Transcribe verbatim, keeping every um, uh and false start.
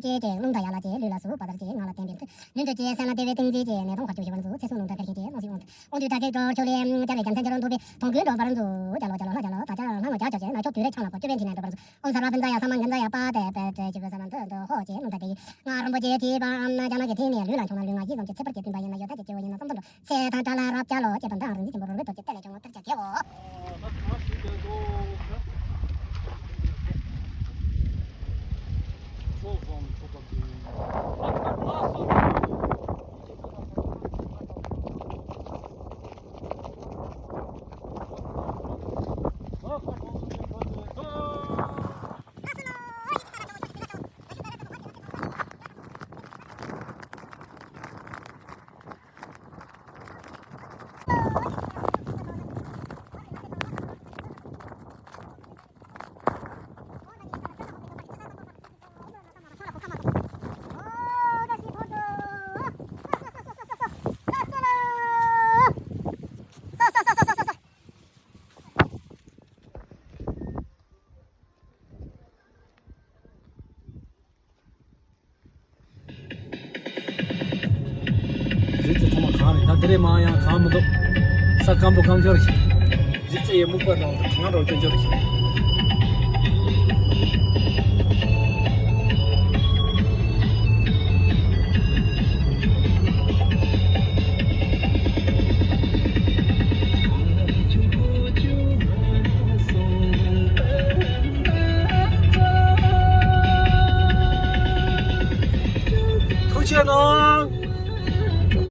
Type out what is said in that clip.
སྐྱེད་ཅིང་རླུང་རྟ་ཡན་ལག་བཅས། ལུས་ལ་ཟུག་པ་ཟེར་བཅས། ངག་ལ་བརྟན་པའི་མཐུ། ལུས་འདུལ་བྱེད་སེམས་ལ་བདེ་བའི་ཏིང་འཛིན་བཅས། ནད་གདོན་གར་གྱུར་ཞི་བར་མཛོད། ཚེ་བསོད་ནམས་དང་འཕེལ་ཞིང་རྒྱས། རླུང་ཞིག་དབང་དུ། དབང་འདུས་དགྲ་བགེགས་སྒྲོལ་ཕྱོགས་ལས། སྐྱབས་རེ་རྒྱལ་མཚན་ཕྱག་རོགས་འདུ་བའི། དོན་ཀུན་འགྲུབ་པར་མཛོད། རྒྱལ་ལོ་རྒྱལ་ལོ་ལྷ་རྒྱལ་ལོ། བདག་ཅག་ལྷ་ངོ་རྒྱལ་ཕྱོགས་ཀྱི། ནག་ཕྱོགས་བདུད་རིགས་འཆང་ལ་ཕོག། སྐྱོབ་པའི་འཇིགས་ནས་སྒྲོལ་བར་མཛོད། ཨོཾ་སརྦ་བྷིན་ཛ་ཡ་སརྦ་མངྒ་ཛ་ཡ་པཱ་དེ་པད་ཅེ་ཅི་བོ་ས་མ་འདུ་འདུ་ཧོ་ཅེས་རླུང་རྟ་དེ་ཡིས། སྔགས་རིན་པོ་ཆེ་ཅེས་པའམ་ཡང་ན་གི་ཐིག་ནས་ལུས་ལ་མཆོང་ན་ལུས་ངག་ཡིད་གསུམ་གྱི་ཚེ་འཕེལ་གྱི་བསྟན་པ་ཡིན་ན་ཡོད། ད་ཅི་སྐྱེ་བོ་ཡིན་ན་བསམ་དོན་འགྲུབ། ཚེ་དང་བྲལ་ལ་རབ་བྱ་ལོ། ཅེས་དང་འདྲ་རིག་འཛིན་ཆེན་པོ་རོལ་པའི་གཏོར་གྱིས་གཏེར་ལས་བྱུང་ངོ་། གཏེར་ཆ་དགེའོ། གཞིས་རྩེ་ཚང་མ་གངས་རེད། ད་དེ་རེད་མ་ཡང་གངས་མི་འདུག་ས་སྐམ་པོ་སྐམ་ཤོར་ཞིག་གཞིས་རྩེ་ཡི་སྨུག་པ་དང་གངས་རོ་སྐྱོ་ཤོར་ཞིག་ཐུགས་རྗེ་གནང་།